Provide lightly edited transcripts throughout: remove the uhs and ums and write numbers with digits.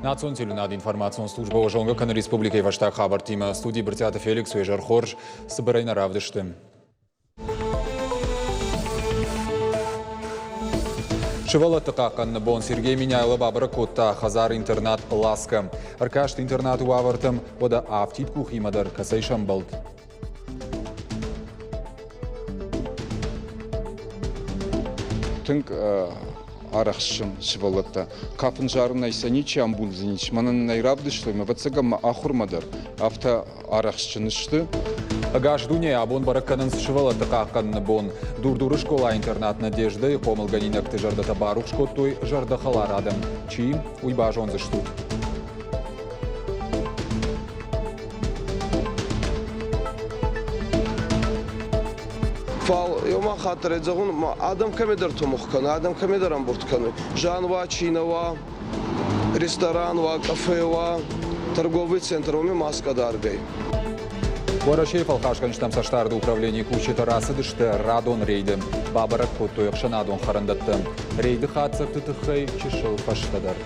Национ телеуынынады информацион службӕ уӕ зонгӕ кӕны республикӕйы фӕстаг хабӕрттимӕ. Студийы Брытъиаты Феликс уе зӕр хорз, цыбырӕй нӕ равдысты. Сывӕллӕтты хъахъхъӕныны бон Сергей Меняйло бабӕрӕг кодта хӕдзар-интернат «Ласка». Ӕркаст интернаты уавӕртӕм, уӕдӕ афтид къухимӕ дӕр кӕцӕй сӕмбӕлд. Тынг арӕхстджын сывӕллӕттӕ. Кафын зарынӕй сӕ ничи амбулдзӕнис. Мӕнӕн нӕ равдыстой, ӕвӕццӕгӕн мӕ ахуырмӕ дӕр афтӕ арӕхстджын сты. Ӕгас дунейы абон бӕрӕг кӕнынц сывӕллӕтты хъахъхъӕныны бон. Дур-Дуры скъола-интернат «Надежда»-йы хъомылгӕнинӕгты зӕрдӕтӕ барухс кодтой зӕрдӕхӕлар адӕм. Чи, уый базондзыстут. Фал еума хатт зӕгъун, адӕм кӕмидӕр тумугъ кӕны, адӕм кӕмидӕр ӕмбурд кӕны. Зиан уа, чи нӕ уа, ресторан уа, кафе уа, торговый центр, уоми маскӕ даргӕй. Уӕрӕсейы фӕлхасгӕнджытӕм цӕстдарды управленийы кусджытӕ рацыдысты радон рейды. Бабӕрӕг кодтой ӕхсӕнадон хӕрӕндӕттӕ. Рейды хатдзӕгты тыххӕй чысыл фӕстӕдӕр.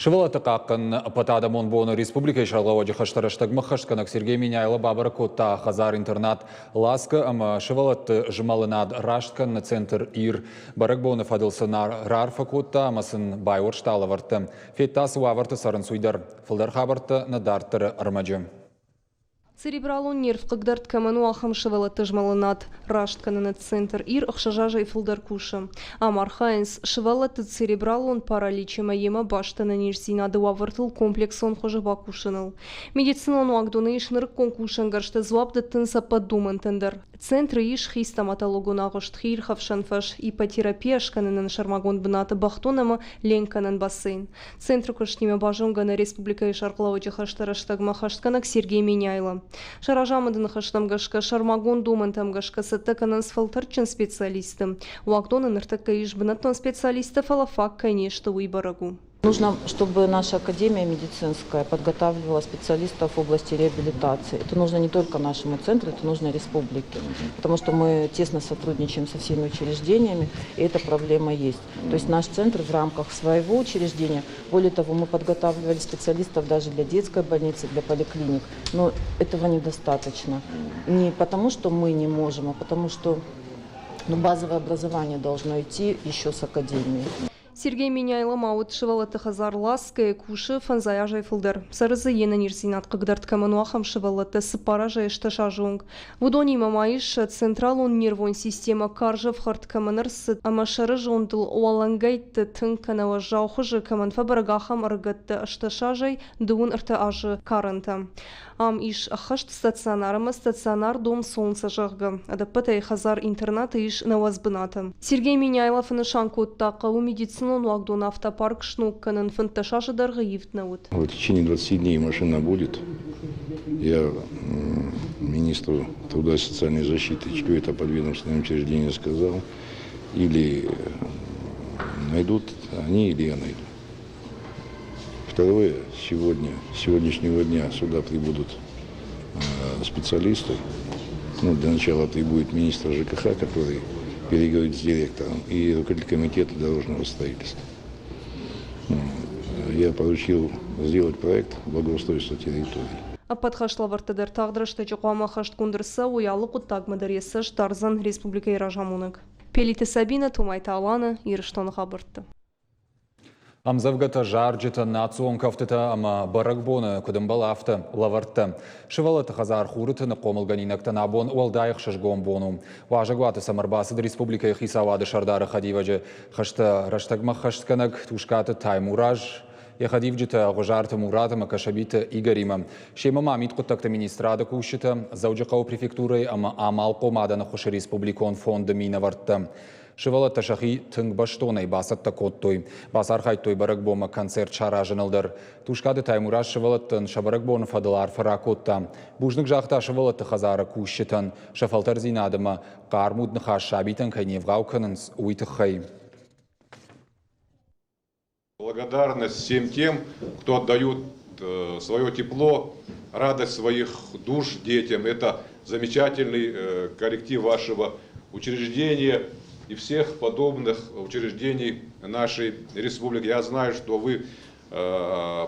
Сывӕллӕтты хъахъхъӕныны ӕппӕтадӕмон боны республикӕйы сӕргълӕууӕджы хӕстӕ рӕстӕгмӕ ххӕстгӕнӕг Сергей Меняйло бабӕрӕг кодта хӕдзар-интернат «Ласка» ӕмӕ сывӕллӕтты змӕлынад раст кӕныны центр «Ир». Бӕрӕгбоны фӕдыл сын раарфӕ кодта ӕмӕ сын байуӕрста лӕвӕрттӕ. Федта, цы уавӕрты цӕрынц, уый дӕр. Фылдӕр хабӕрттӕ нӕ дарддӕры ӕрмӕджы. Церебралон нерв хъыгдард кӕмӕн у, ахӕм сывӕллӕтты змӕлынад раст кӕныны центр Ир 6 азӕй фылдӕр кусы. Ам архайынц сывӕллӕтты церебралон паралич ӕмӕ йемӕ баст ӕнӕниздзинады уавӕртыл комплексон хуызы бакусыныл. Медицинон уагдоны ис нырыккон кусӕнгӕрзтӕ, дзуапп дӕттынц ӕппӕт домӕнтӕн дӕр. Центры ис хи стоматологон агъуыст, хиирхӕфсӕн фӕз, иппотерапия скӕнынӕн сӕрмагонд бынаты бӕхдон ӕмӕ ленккӕнӕн бассейн. Центры куыстимӕ базонгӕ нӕ республикӕйы сӕргълӕууӕджы хӕсты рӕстӕгмӕ хӕстгӕнӕг Сергей Меняйло. Сӕ разамынды ныхӕстӕм гӕсгӕ, сӕрмагонд домӕнтӕм гӕсгӕ цӕттӕ кӕнынц фӕлтӕрдджын специалистты. Уагдоны ныртӕккӕ ис бынӕттон специалисттӕ, фӕлӕ фаг кӕй не сты, уый бӕрӕг у. Нужно, чтобы наша академия медицинская подготавливала специалистов в области реабилитации. Это нужно не только нашему центру, это нужно республике, потому что мы тесно сотрудничаем со всеми учреждениями, и эта проблема есть. То есть наш центр в рамках своего учреждения, более того, мы подготавливали специалистов даже для детской больницы, для поликлиник, но этого недостаточно. Не потому, что мы не можем, а потому что ну, базовое образование должно идти еще с академии. Сергей Меняйло ма уыд сывӕллӕтты хӕдзар Ласкӕйы кусы фӕндзай азӕй фылдӕр. Цӕры дзы йе нӕниздзинад хъыгдард кӕмӕн у, ахӕм сывӕллӕттӕ 4 азӕй 8 азы онг. Уыдонимӕ ма ис централон нервон системӕ карз ӕфхӕрд кӕмӕн ӕрцыд ӕмӕ сӕры зондыл уӕлӕнгӕйтты тынг кӕнӕ уӕззау хуызы кӕмӕн фӕбӕрӕг, ахӕм ӕрыгӕттӕ 8 азӕй 33 азы карӕнтӕ. Ам ис ӕххӕст стационар ӕмӕ стационар Дом Солнца, зӕгъгӕ. Ӕдӕппӕтӕй хӕдзар-интернаты ис 90 бынаты. Сергей Меняйло фӕнысан кодта, хъӕуы медицинон уагдон автопарк сног кӕнын 15 азы дӕргъы ивд нӕ уыд. В течение 20 дней машина будет. Я министру труда и социальной защиты, чье это подведомственное учреждение, сказал, или найдут они, или я найду. Второе, сегодня, с сегодняшнего дня сюда прибудут специалисты. Ну, для начала прибудет министр ЖКХ, который переговорит с директором, и руководитель комитета дорожного строительства. Я поручил сделать проект благоустройства территории. Ӕппӕт хӕслӕвӕрдтӕ дӕр тагъд рӕстӕджы хъуамӕ ӕххӕстгонд ӕрцӕуой, алы хъуыддагмӕ дӕр йӕ цӕст дардзӕн республикӕйы разамонӕг. Пелиты Сабинӕ, Томайты Алана, Ирыстоны хабӕртты. Ӕмдзӕвгӕтӕ, зарджытӕ, национ кӕфтытӕ ӕмӕ бӕрӕгбоны, куыд ӕмбӕлы, афтӕ лӕвӕрттӕ. Сывӕллӕтты хӕдзар Хуры тыны хъомылгӕнинӕгтӕн абон уӕлдай ӕхсызгон бон у. Уазӕгуаты сӕм ӕрбацыд республикӕйы хицауады сӕрдары хӕдивӕджы хӕстӕ рӕстӕгмӕ ххӕстгӕнӕг Тускъаты Таймураз, йӕ хӕдивджытӕ Ӕгъуызарты Мурат ӕмӕ Кӕсӕбиты Игоримӕ. Семӕ ма мидхъуыддӕгты министрады кусджытӕ, Дзӕуджыхъӕуы префектурӕйы ӕмӕ амалхъомадӕн ӕххуысы республикон фонды минӕвӕрттӕ. Сывӕллӕттӕ сӕхи тынг бӕстонӕй бацӕттӕ кодтой. Бацархайдтой бӕрӕгбонмӕ концерт саразыныл дӕр. Тускъаты Таймураз сывӕллӕттӕн сӕ бӕрӕгбоны фӕдыл арфӕ ракодта. Бузныг загъта сывӕллӕтты хӕдзары кусджытӕн, сӕ фӕлтӕрдзинад ӕмӕ хъӕрмуд ныхас сабитӕн кӕй не вгъау кӕнынц, уый тыххӕй. Благодарность всем тем, кто отдает свое тепло, радость своих душ детям. Это замечательный коллектив вашего учреждения и всех подобных учреждений нашей республики. Я знаю, что вы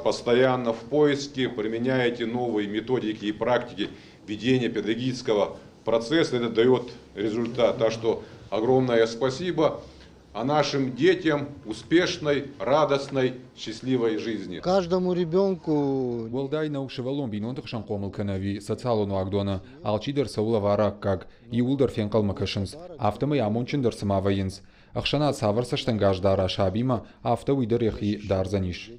постоянно в поиске, применяете новые методики и практики ведения педагогического процесса. Это дает результат. Так что огромное спасибо. А нашим детям успешной, радостной, счастливой жизни. Каждому ребенку Уӕлдай нӕу сывӕллон бинонты хсӕн хъомыл кӕны ӕви социалон уагдоны, алчидӕр цӕуы лӕвары аккаг, иууылдӕр фенхъӕлмӕ кӕсынц, афтӕмӕй амондджындӕр цыма вӕййынц. Ӕхсӕнад цавӕр цӕстӕнгас дара сабимӕ, афтӕ уый дӕр йӕхи дардзӕнис.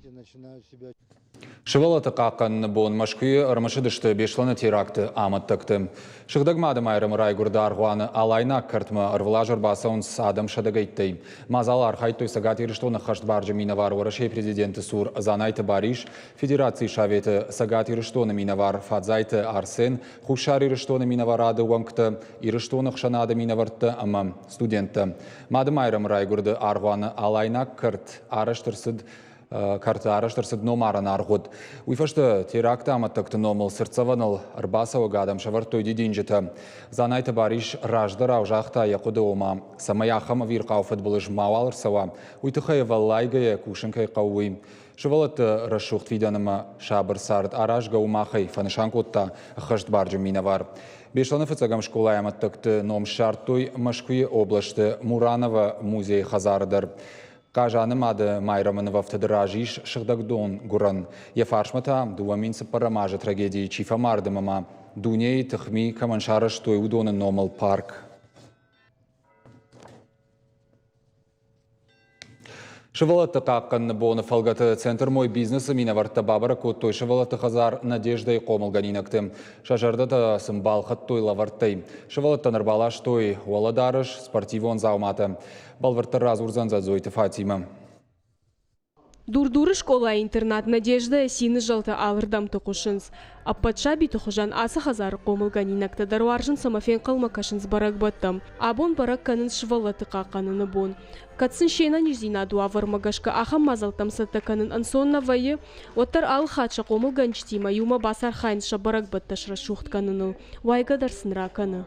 Сывӕллӕтты хъахъхъӕныны бон Мӕскуыйы ӕрымысыдысты Беслӕны теракты амӕттӕгты. Сыгъдӕг Мады Майрӕмы райгуырды аргъуаны Алайнаг кӕртмӕ ӕрвылаз ӕрбацӕуынц адӕм сӕдӕгӕйттӕй. Мадзалы архайдтой Цӕгат Ирыстоны ӕххӕстбарджын минӕвар Уӕрӕсейы президенты цур Дзанайты Барис, Федерацийы Советы Цӕгат Ирыстоны минӕвар Фадзайты Арсен, Хуссар Ирыстоны минӕварады уӕнгтӕ, Ирыстоны ӕхсӕнады минӕвӕрттӕ ӕмӕ студенттӕ. Мады Майрӕмы райгуырды аргъуаны Алайнаг кӕрт арӕзт ӕрцыд кӕрты арӕзт ӕрцыд номарӕн аргъуыд. Уый фӕстӕ теракты амӕттӕгты номыл цыртдзӕвӕныл ӕрбацӕуӕг адӕм сӕвӕрдтой дидинджытӕ. Дзанайты Барис раздӕрау загъта йӕ хъуыды, ома, цӕмӕй ахӕм ӕвирхъау фыдбылыз мауал ӕрцӕуа, уый тыххӕй ӕвӕллайгӕйӕ кусын кӕй хъӕуы, уый. Сывӕллӕтты рӕсугъд фидӕн ӕмӕ сабыр цард аразгӕ у махӕй, фӕнысан кодта ӕххӕстбарджын минӕвар. Беслӕны фыццӕгӕм скъолайы амӕттӕгты ном ссардтой Мӕскуыйы областы Мураново музейы хӕдзары дӕр. Хъазаны мады Майрӕмы нывӕфтыды раз ис сыгъдӕг донгуырӕн. Йӕ фарсмӕ та 2004 азы трагедийы чи фӕмард ӕмӕ ма дунейы тыхми кӕмӕн сарӕзтой, уыдоны номыл парк. Сывӕллӕтты хъахъхъӕныны боны фӕлгӕты Центр «Мой бизнес»-ы минӕвӕрттӕ бабӕрӕг кодтой сывӕллӕтты хӕдзар «Надежда»-йы хъомылгӕнинӕгты. Сӕ зӕрдӕтӕ сын балхӕдтой лӕвӕрттӕй. Сывӕллӕттӕн ӕрбаластой уӕлӕдарӕс, спортивон дзауматӕ. Бӕлвырддӕр радзурдзӕн Дзӕдзойты Фатимӕ. Дур-Дуры скъола-интернат Надежда-йы цины зӕлтӕ алырдӕмты хъуысынц. Ӕппӕт сабиты хуызӕн ацы хӕдзары хъомылгӕнинӕгтӕ дӕр уарзынц ӕмӕ фенхъӕлмӕ кӕсынц бӕрӕгбӕттӕм. Абон бӕрӕг кӕнынц сывӕллӕтты хъахъхъӕныны бон. Кӕд сын се нӕниздзинады уавӕрмӕ гӕсгӕ ахӕм мадзӕлттӕм цӕттӕ кӕнын ӕнцон нӕ вӕййы, уӕддӕр алы хатт сӕ хъомылгӕнджытимӕ иумӕ бацархайынц сӕ бӕрӕгбӕттӕ срӕсугъд кӕныныл. Уайгӕ дӕр сын ракӕны.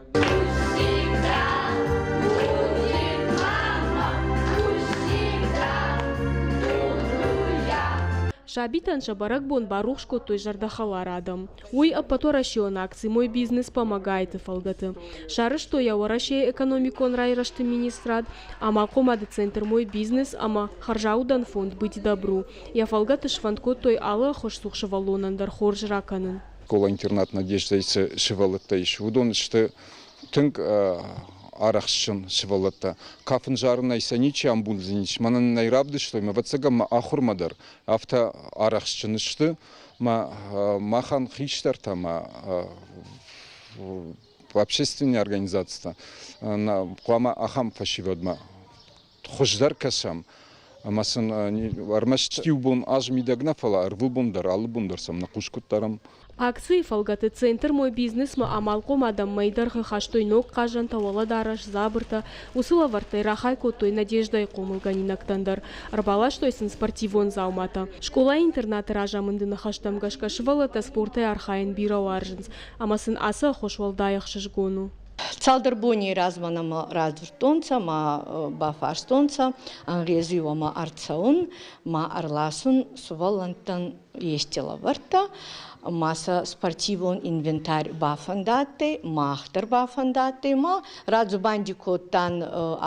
Сабитӕн сӕ бӕрӕгбон барухс кодтой зӕрдӕхӕлар адӕм. Уый ӕппӕтуӕрӕсеон акци «Мой бизнес помогает»-ы фӕлгӕты. Сарӕзтой йӕ Уӕрӕсейы экономикон райрӕзты министрад, амалхъомады центр «Мой бизнес» ӕмӕ хӕрзаудӕн фонд «Быть добру». Йӕ фӕлгӕты сфӕнд кодтой алы ӕххуысцух сывӕллонӕн дӕр хорз ракӕнын. Школа-интернат «Надежда»-йы цы сывӕллӕттӕ ис, уыдон сты тынг арӕхстджын сывӕллӕттӕ. Кафын зарынӕй сӕ ничи амбулдзӕнис. Мӕнӕн нӕ равдыстой, ӕмӕ ӕвӕццӕгӕн мӕ ахуырмӕ дӕр афтӕ арӕхстджын сты. Мӕ махӕн хистӕртӕ ӕмӕ общественные организацитӕ хъуамӕ ахӕм фӕсивӕдмӕ хуыздӕр кӕсӕм ӕмӕ сын ӕрмӕст иу бон аз мидӕг нӕ, фӕлӕ ӕрвылбон дӕр, алы бон дӕр сӕм нӕ хъус куыд дарӕм. Акцийы фӕлгӕты центр «Мой бизнес»-мӕ амалхъом адӕм мӕйдӕргъы хастой ног хъазӕнтӕ, уӕлӕдарӕс, дзабыртӕ. Уыцы лӕвӕрттӕй рахай кодтой Надеждӕйы хъомылгӕнинӕгтӕн дӕр. Ӕрбаластой сын спортивон дзауматӕ. Скъола-интернаты разамынды ныхӕстӕм гӕсгӕ сывӕллӕттӕ спортӕй архайын бирӕ уарзынц, ӕмӕ сын ацы ӕххуыс уӕлдай ӕхсызгон у. Цалдӕр боней размӕ нӕмӕ радзурдтонцӕ ма бафарстонцӕ, ӕнгъезуй уӕмӕ ӕрцӕун ма ӕрласун сувӕллӕнттӕн ести лӕвӕрттӕ, ма сӕ спортивон инвентарь бафӕндадтӕй, мах дӕр бафӕндадтӕй ма радзубанди кодтан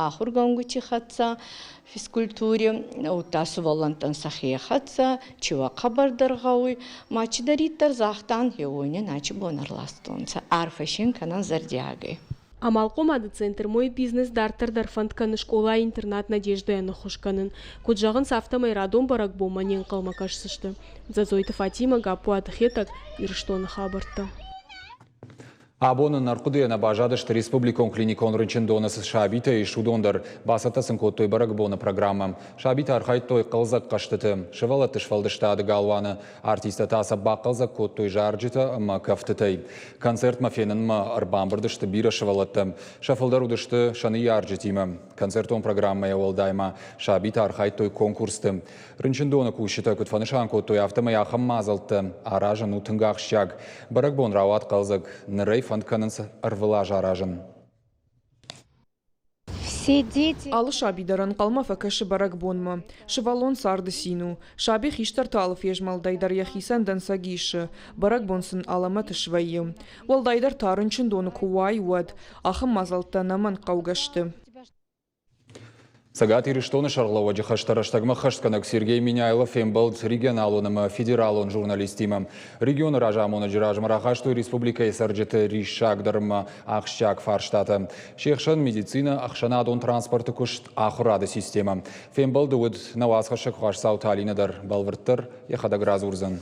ахургӕнгути хӕццӕ, физкультури, удта сувӕллӕнттӕн сӕхе хӕццӕ, чи уӕ хъӕбӕрдӕр гъӕуй, ма чидӕриддӕр загътан, уони начи бон ӕрластонцӕ. Арфӕ син кӕнӕн зӕрдиагӕй. Амалхъомады центр «Мой бизнес» дарддӕр дӕр фӕнд кӕны скъола-интернат «Надежда»-йӕн ӕххуыс кӕнын. Куыд зӕгъынц, афтӕмӕй радон бӕрӕгбонмӕ не нхъӕлмӕ кӕсдзысты. Дзӕдзойты Фатимӕ, Гаппуаты Хетӕг, Ирыстоны хабӕрттӕ. Абон ын ӕрхъуыдыйӕ нӕ баззадысты республикон клиникон рынчындоны цы сабитӕ ис, уыдон дӕр. Бацӕттӕ сын кодтой бӕрӕгбоны программӕ. Сабитӕ архайдтой хъӕлдзӕг хъӕзтыты. Сывӕллӕтты сфӕлдыстады галуаны артисттӕ та сӕ бахъӕлдзӕг кодтой зарджытӕ ӕмӕ кӕфтытӕй. Концертмӕ фенынмӕ ӕрбамбырд сты бирӕ сывӕллӕттӕ. Сӕ фылдӕр уыдысты сӕ ныййарджытимӕ. Концертон программӕйӕ уӕлдай ма сабитӕ архайдтой конкурсты. Рынчындоны кусджытӕ куыд фӕнысан кодтой, афтӕмӕй ахӕм мадзӕлттӕ аразын у тынг ахсджиаг. Бӕрӕгбон рауад хъӕлдзӕг. Ныр ӕй фӕнд кӕнынц ӕрвылаз аразын. Алы саби дӕр ӕнхъӕлмӕ фӕкӕсы бӕрӕгбонмӕ. Сывӕллон царды цин у. Саби хистӕрты алы фезмӕлдӕй дӕр йӕхицӕн дӕнцӕг исы. Бӕрӕгбон сын алӕмӕт свӕййы. Уӕлдайдӕр та рынчындоны куы уай, уӕд. Ахӕм мадзӕлттӕ ӕнӕмӕнгхъӕугӕ сты. Цӕгат Ирыстоны сӕргълӕууӕджы хӕстӕ рӕстӕгмӕ хӕстгӕнӕг Сергей Меняйло фембӕлд регионалон ӕмӕ федералон журналисттимӕ. Регионы разамонӕджы размӕ рахастой республикӕйы цӕрджыты риссагдӕр ӕмӕ ахсджиаг фарстатӕ. Се хсӕн медицинӕ, ӕхсӕнадон транспорты куыст, ахуырады системӕ. Фембӕлды уыд нӕ уацхӕссӕг Хуасдзауты Алинӕ дӕр. Бӕлвырддӕр йӕхӕдӕг радзурдзӕн.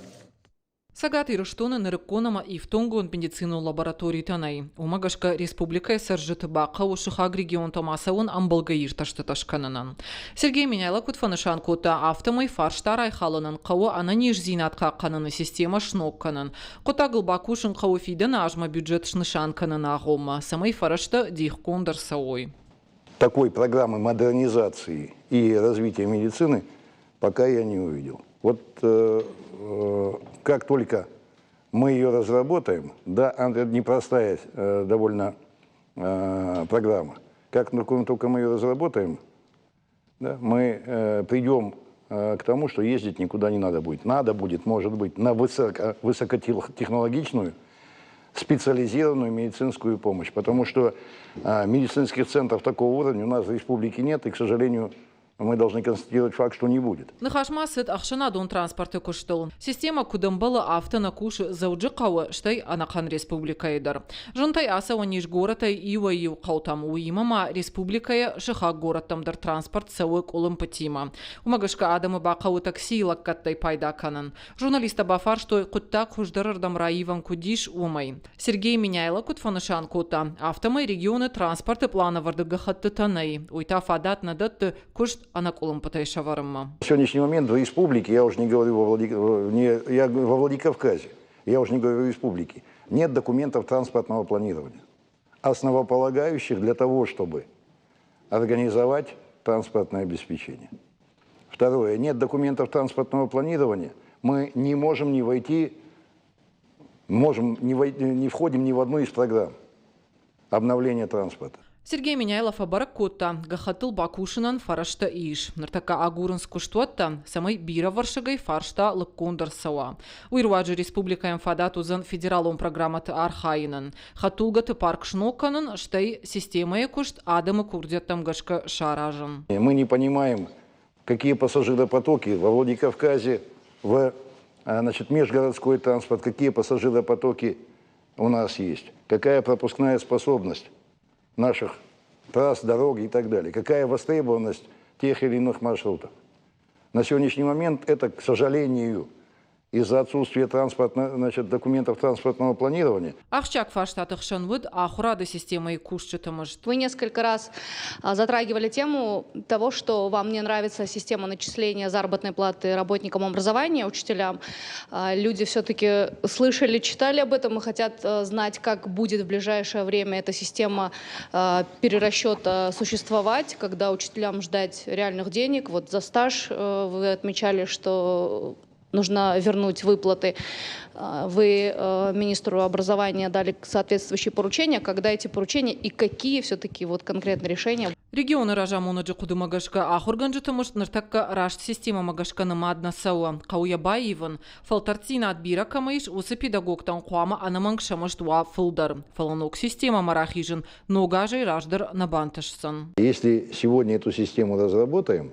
Цӕгат Ирыстоны нырыккон ӕмӕ ифтонггонд медицинон лабораторитӕ нӕй. Уымӕ гӕсгӕ республикӕйы цӕрджыты бахъӕуы сыхаг регионтӕм ацӕуын ӕмбӕлгӕ иртӕстытӕ скӕнынӕн. Сергей Меняйло куыд фӕнысан кодта, афтӕмӕй фарста райхалынӕн хъӕуы ӕнӕниздзинад хъахъхъӕныны системӕ сног кӕнын. Хъуыддагыл бакусын хъӕуы фидӕны азмӕ бюджет снысан кӕныны агъоммӕ, цӕмӕй фӕрӕзтӕ дихгонд ӕрцӕуой. Такой программы модернизации и развития медицины пока я не увидел. Вот как только мы ее разработаем, да, это непростая довольно программа, как только мы ее разработаем, да, мы придем к тому, что ездить никуда не надо будет. Надо будет, может быть, на высокотехнологичную, специализированную медицинскую помощь, потому что медицинских центров такого уровня у нас в республике нет, и, к сожалению, мы должны констатировать факт, что не будет. Ныхас ма цыд ӕхсӕнадон транспорты куыстыл. Системӕ куыд ӕмбӕлы, афтӕ нӕ кусы Дзӕуджыхъӕуы, стӕй ӕнӕхъӕн республикӕйы дӕр. Зынтӕй ацӕуӕн ис горӕтӕй иуӕй-иу хъӕутӕм, уыимӕ ма республикӕйы сыхаг горӕттӕм дӕр транспорт цӕуы къуылымпытимӕ. Уымӕ гӕсгӕ адӕмы бахъӕуы таксийы лӕггӕдтӕй пайда кӕнын. Журналисттӕ бафарстой, хъуыддаг хуыздӕрырдӕм раивӕн куыд ис, уымӕй. Сергей Меняйло куыд фӕнысан кодта, афтӕмӕй регионы транспорты планӕвӕрды гӕххӕттытӕ нӕй, уый та фадат нӕ дӕтты куыст ӕнӕкъуылымпытӕй сӕвӕрынмӕ. На сегодняшний момент в республике, я уже не говорю во, Владик... не, я во Владикавказе, я уже не говорю о республике, нет документов транспортного планирования, основополагающих для того, чтобы организовать транспортное обеспечение. Второе, нет документов транспортного планирования, мы не можем не войти можем, не, не входим ни в одну из программ обновления транспорта. Сергей Меняйло фӕбӕрӕг кодта, гӕххӕттыл бакусынӕн фӕрӕзтӕ ис. Ныртӕккӕ агурынц куыстуӕттӕ, цӕмӕй бирӕвӕрсыгӕй фарста лыггонд ӕрцӕуа. Уый руаджы республикӕйӕн фадат уыдзӕн федералон программӕты архайынӕн, хӕдтулгӕты парк сног кӕнын, стӕй системӕйы куыст адӕмы курдиӕттӕм гӕсгӕ саразын. Мы не понимаем, какие пассажиропотоки во Владикавказе, в значит, межгородской транспорт, какие пассажиропотоки у нас есть, какая пропускная способность наших трасс, дорог и так далее, какая востребованность тех или иных маршрутов. На сегодняшний момент это, к сожалению, из-за отсутствия транспортно, значит, документов транспортного планирования. Ахсджиаг фарстаты хсӕн уыд ахуырады системӕйы кусджыты мызд. Вы несколько раз затрагивали тему того, что вам не нравится система начисления заработной платы работникам образования, учителям. Люди все-таки слышали, читали об этом и хотят знать, как будет в ближайшее время эта система перерасчета существовать, когда учителям ждать реальных денег. Вот за стаж вы отмечали, что нужно вернуть выплаты. Вы министру образования дали соответствующие поручения. Когда эти поручения и какие все-таки вот конкретные решения? Регионы разамонӕджы хъуыдымӕ гӕсгӕ ахуыргӕнджыты мызд ныртӕккӕ раст системӕмӕ гӕсгӕ нымад нӕ цӕуы. Хъӕуы йӕ баивын. Фӕлтӕрддзинад бирӕ кӕмӕ ис, уыцы педагогтӕн хъуамӕ ӕнӕмӕнг сӕ мызд уа фылдӕр. Фӕлӕ ног системӕмӕ рахизын ног азӕй раздӕр нӕ бантысдзӕн. Если сегодня эту систему разработаем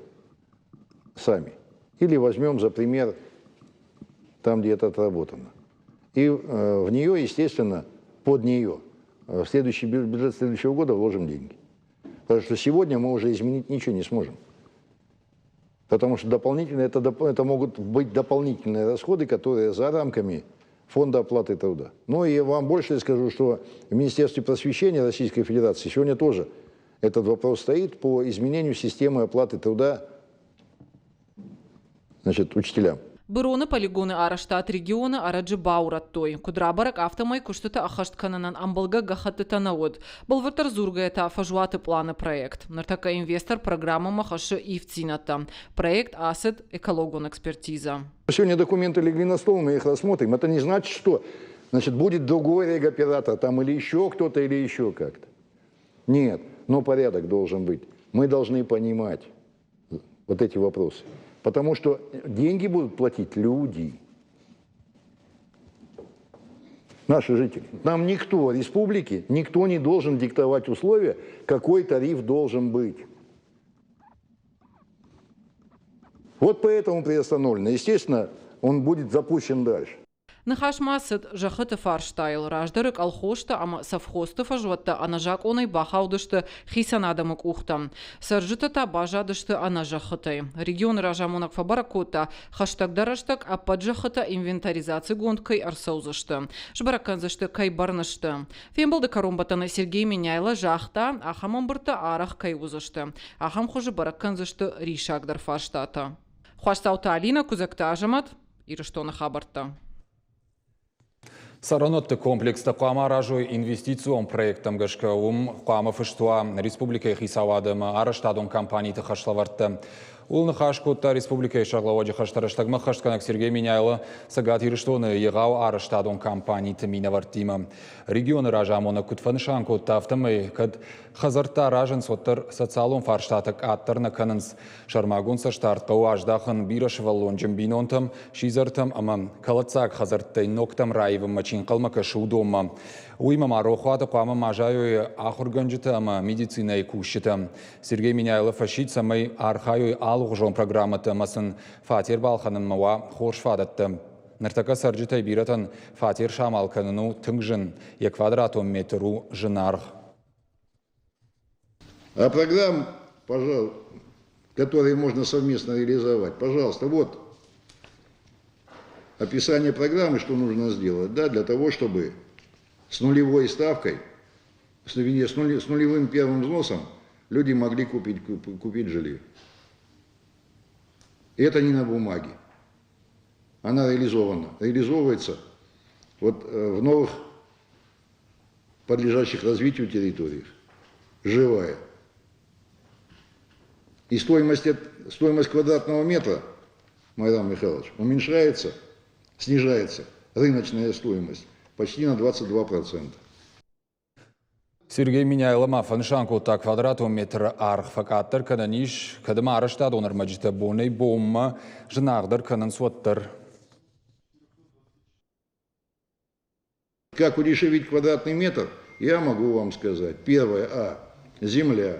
сами, или возьмем за пример там, где это отработано, и в нее, естественно, под нее в следующий бюджет следующего года вложим деньги. Потому что сегодня мы уже изменить ничего не сможем. Потому что дополнительно это могут быть дополнительные расходы, которые за рамками Фонда оплаты труда. Ну и я вам больше скажу, что в Министерстве просвещения Российской Федерации сегодня тоже этот вопрос стоит по изменению системы оплаты труда значит, учителям. Быроны полигоны арӕзтад регионы ӕрӕджы баурӕдтой. Куыд рабӕрӕг, афтӕмӕй куыстытӕ ӕххӕст кӕнынӕн ӕмбӕлгӕ гӕххӕттытӕ нӕ уыд. Бӕлвырддӕр дзургӕйӕ та фӕзуаты пъланы проект. Ныртӕккӕ инвестор программӕмӕ хӕссы ивддзинӕдтӕ. Проект ацыд экологон экспертизӕ. Сегодня документы легли на стол, мы их рассмотрим. Это не значит, что значит, будет другой регоператор там или еще кто-то, или еще как-то. Нет, но порядок должен быть. Мы должны понимать вот эти вопросы. Потому что деньги будут платить люди. Наши жители. Нам никто, республики, никто не должен диктовать условия, какой тариф должен быть. Вот поэтому приостановлено. Естественно, он будет запущен дальше. Ныхас ма цыд зӕххыты фарстайыл. Раздӕры колхозты ӕмӕ совхозты фӕзуӕттӕ ӕнӕзакъонӕй бахаудысты хицӕн адӕмы къухтӕм. Цӕрджытӕ та баззадысты ӕнӕзӕххытӕй. Регионы разамонӕг фӕбӕрӕг кодта, хӕстӕгдӕр рӕстӕг ӕппӕт зӕххытӕ инвентаризацигонд кӕй ӕрцӕудзысты. Сбӕрӕг кӕндзысты, кӕй бӕрны сты. Фембӕлды кӕронбӕттӕны Сергей Меняйло загъта, ахӕм ӕмбырдтӕ арӕх кӕй уыдзысты. Ахӕм хуызы бӕрӕг кӕндзысты риссагдӕр фарстатӕ. Хуасдзауты Алинӕ, Куыдзӕгты Азӕмӕт, Ирыстоны хабӕрттӕ. Цӕрӕнуӕтты комплекстӕ хъуамӕ аразой инвестицион проекттӕм гӕсгӕ. Уым хъуамӕ фыст уа республикӕйы хицауады ӕмӕ арӕзтадон компаниты хӕслӕвӕрдтӕ. Ууыл ныхас кодта республикӕйы сӕргълӕууӕджы хӕстӕ рӕстӕгмӕ хӕстгӕнӕг Сергей Меняйло Цӕгат Ирыстоны егъау арӕзтадон компаниты минӕвӕрттимӕ. Регионы разамонӕг куыд фӕнысан кодта, афтӕмӕй кӕд хӕдзӕрттӕ аразынц, уӕддӕр социалон фарстатӕ къаддӕр нӕ кӕнынц. Сӕрмагонд цӕстдард хъӕуы аздахын бирӕсывӕллонджын бинонтӕм, сидзӕртӕм ӕмӕ кӕлӕддзаг хӕдзӕрттӕй ногтӕм раивынмӕ чи ӕнхъӕлмӕ кӕсы, уыдонмӕ. Уыимӕ ма рохуаты хъуамӕ ма зайой ахуыргӕнджытӕ ӕмӕ медицинӕйы кусджытӕ. Сергей Меняйло фӕсидт, цӕмӕй архайой алыгъуызон программӕтӕ ӕмӕ сын фатер балхӕнынмӕ уа хорз фадӕттӕ. Ныртӕккӕ цӕрджытӕй бирӕтӕн фатер самал кӕнын у тынг зын, йӕ квадратон метр у зынаргъ. А программ, пожалуйста, которые можно совместно реализовать, пожалуйста, вот описание программы, что нужно сделать, да, для того, чтобы с нулевой ставкой, с, с, нули, с нулевым первым взносом люди могли купить, купить жилье. И это не на бумаге. Она реализована. Реализовывается вот в новых подлежащих развитию территориях. Живая. И стоимость, стоимость квадратного метра, Майрам Михайлович, уменьшается, снижается рыночная стоимость почти на 22%. Сергей Меняйло ма фӕнысан кодта, квадратон метры аргъ фӕкъаддӕр кӕнӕн ис, кӕд ӕмӕ арӕзтадон ӕрмӕджытӕ бонӕй-бонмӕ зынаргъдӕр кӕнынц, уӕддӕр. Как удешевить квадратный метр, я могу вам сказать. Первое, А, земля.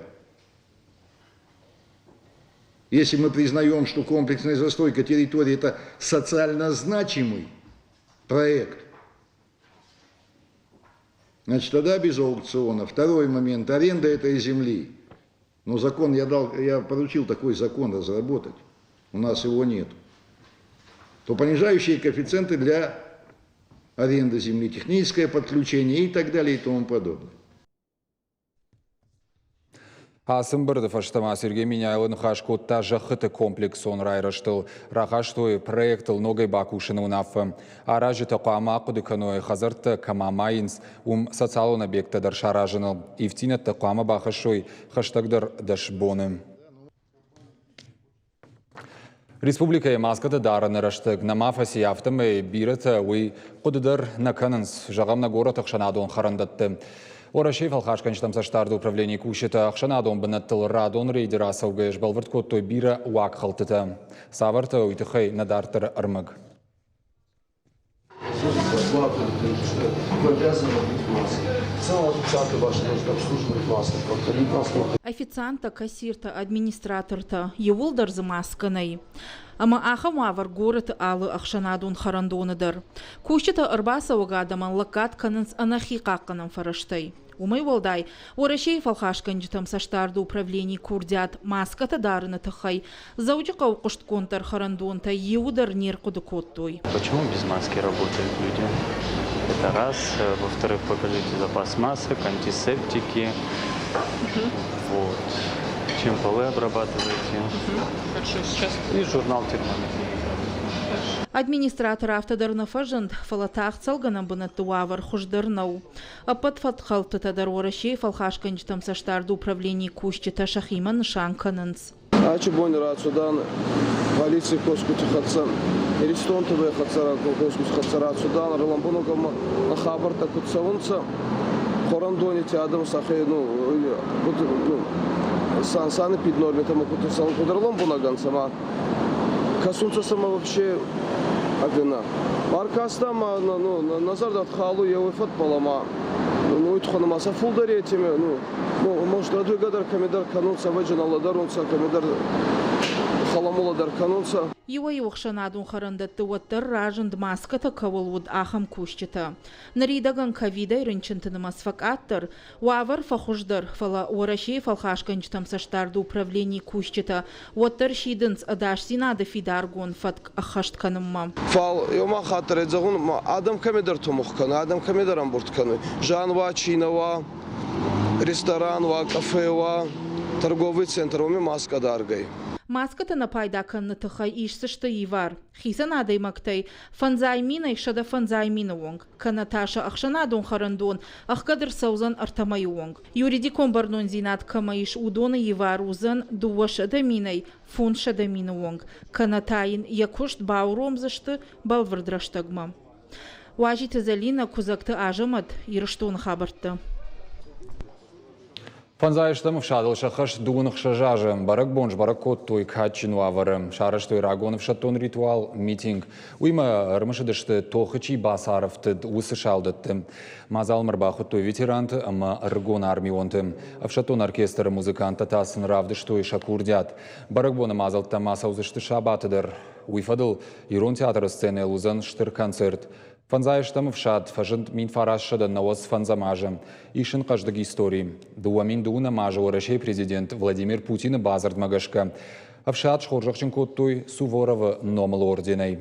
Если мы признаем, что комплексная застройка территории – это социально значимый проект, значит, тогда без аукциона. Второй момент – аренда этой земли. Но закон я дал, я поручил такой закон разработать. У нас его нет. То понижающие коэффициенты для аренды земли, техническое подключение и так далее и тому подобное. Ацы ӕмбырды фӕстӕ ма Сергей Меняйло ныхас кодта зӕххыты комплексон райрӕзтыл. Рахастой проектыл ногӕй бакусыны уынаффӕ. Аразджытӕ хъуамӕ ахъуыды кӕной, хӕдзӕрттӕ кӕм амайынц, уым социалон объекттӕ дӕр саразыныл. Ивддзинӕдтӕ хъуамӕ бахӕссой хӕстӕгдӕр 10 боны. Республикӕйы маскӕтӕ дарыны рӕстӕг нӕма фӕци, афтӕмӕй бирӕтӕ уый хъуыды дӕр нӕ кӕнынц, зӕгъӕм, нӕ горӕты ӕхсӕнадон хӕрӕндӕтты. Уӕрӕсейы фӕлхасгӕнджытӕм цӕстдарды управленийы кусджытӕ ӕхсӕнадон бынӕттыл радон рейды рацӕугӕйӕ сбӕлвырд кодтой бирӕ уагхӕлдтытӕ. Цавӕртӕ, уый тыххӕй нӕ дарддӕры ӕрмӕг. Официанттӕ, кассиртӕ, администратортӕ иууылдӕр дзы маскӕ нӕй. Ӕмӕ ахӕм уавӕр горӕты алы ӕхсӕнадон хӕрӕндоны дӕр. Кусджытӕ ӕрбацӕуӕг адӕмӕн лӕггад кӕнынц ӕнӕ хихъахъхъӕнӕн фӕрӕзтӕй. Уымӕй уӕлдай, Уӕрӕсейы фӕлхасгӕнджытӕм цӕстдарды управленийы курдиат маскӕтӕ дарыны тыххӕй Дзӕуджыхъӕуы хъуыстгонддӕр хӕрӕндонтӕй иуы дӕр не рхъуыды кодтой. Почему без маски работают люди? Это раз. Во-вторых, покажите запас масок, антисептики. Вот. Чем полы обрабатываете. Хорошо, сейчас. И журнал термометрии. Администратор афтӕ дӕр нӕ фӕзынд, фӕлӕ тагъд цӕлгӕнӕн бынӕтты уавӕр хуыздӕр нӕу. Ӕппӕт фӕткхӕлдтытӕ дӕр Уӕрӕсейы фӕлхасгӕнджытӕм цӕстдарды управленийы кусджытӕ сӕхимӕ нысан кӕнынц. Ачи бони рацудан полиций косгути хӕццӕ, Иристон ТВ-й хӕццӕ косгути хӕццӕ рацудан, лӕмбунӕг ӕма хабӕрттӕ куд цӕунцӕ, хӕрӕндонити адӕм сӕхе ну, ну, санэпиднормитӕмӕ куд куд ӕрлӕмбунӕг ӕнцӕ ма кӕсунцӕ сӕмӕ вообще ӕгӕнӕ. Ӕркаста ма ну, нӕ зӕрдӕ халуй еуей фӕдбӕл ӕма ну, уой туххӕн ма сӕ фулдӕр етеме, ну, может, рӕдуйгӕ дӕр кӕмидӕр кӕнунцӕ, ӕвӕджи нӕ лӕдӕрунцӕ, кӕмидӕр халамула дӕр кӕнунцӕ. Иуӕй-иу ӕхсӕнадон хӕрӕндӕтты уӕддӕр разынд маскӕтӕ кӕуыл уыд, ахӕм кусджытӕ. Ныридӕгӕн ковидӕй рынчынты нымӕц фӕкъаддӕр, уавӕр фӕхуыздӕр, фӕлӕ Уӕрӕсейы фӕлхасгӕнджытӕм цӕстдарды управленийы кусджытӕ уӕддӕр сидынц ӕдасдзинады фидаргонд фӕтк ӕххӕст кӕнынмӕ. Фал еума хатт зӕгъун, адӕм кӕмидӕр тумугъ кӕнуй, адӕм кӕмидӕр ӕмбурд кӕнуй. Зиан уа, чи нӕ уа, ресторан уа, кафе уа, торговый центр уоми маскӕ даргӕй. Маскӕтӕ нӕ пайда кӕныны тыххӕй исдзысты ивар. Хицӕн адӕймӕгтӕй фӕндзай минӕй 150 мины онг, кӕнӕ та сӕ ӕхсӕнадон хӕрӕндон ӕхгӕд ӕрцӕудзӕн ӕртӕ мӕйы онг. Юридикон бӕрнондзинад кӕмӕ ис, уыдоны ивар уыдзӕн 200 минӕй 500 мины онг, кӕнӕ та йын йӕ куыст бауромдзысты бӕлвырд рӕстӕгмӕ. Уазиты Зӕлинӕ, Куыдзӕгты Азӕмӕт, Ирыстоны хабӕрттӕ. Фӕндзайӕстӕм ӕфсадыл сӕххӕст 26 азы. Бӕрӕгбон сбӕрӕг кодтой кадджын уавӕры. Сарӕзтой рагон ӕфсӕддон ритуал, митинг. Уыимӕ ӕрымысыдысты, тохы чи бацарӕфтыд, уыцы салдӕтты. Мадзалмӕ ӕрбахуыдтой ветеранты ӕмӕ ӕрыгон армионты. Ӕфсӕддон оркестры музыканттӕ та сын равдыстой сӕ курдиат. Бӕрӕгбоны мадзӕлттӕ ма цӕудзысты сабаты дӕр. Уый фӕдыл Ирон театры сценӕйыл уыдзӕн стыр концерт. Фӕндзайӕстӕм ӕфсад фӕзынд 1995 азы. Ис ын хъӕздыг истори. 2012 азы Уӕрӕсейы президент Владимир Путины бадзырдмӕ гӕсгӕ ӕфсад схорзӕхджын кодтой Суворовы номыл орденӕй.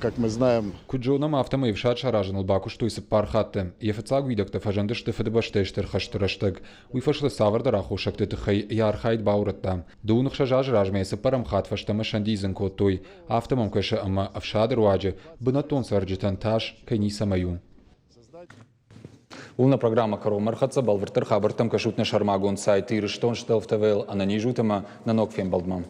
Как мы знаем, Куыд зонӕм, афтӕмӕй ӕфсад саразыныл бакуыстой цыппар хатты. Йӕ фыццаг уидӕгтӕ фӕзындысты Фыдыбӕстӕйы Стыр хӕсты рӕстӕг. Уый фӕстӕ цавӕрдӕр аххосӕгты тыххӕй йӕ архайд баурӕдта. 26 азы размӕ цыппӕрӕм хатт фӕстӕмӕ сӕндидзын кодтой. Афтӕ мӕм кӕсы, ӕмӕ ӕфсады руаджы бынӕттон цӕрджытӕн тас кӕй ницӕмӕй у. Уым нӕ программӕ кӕронмӕ ӕрхӕццӕ. Бӕлвырддӕр хабӕрттӕм кӕсут нӕ сӕрмагонд сайт Ирыстон ТВ-ыл. Ӕнӕниз ут ӕмӕ нӕ ног фембӕлдмӕ.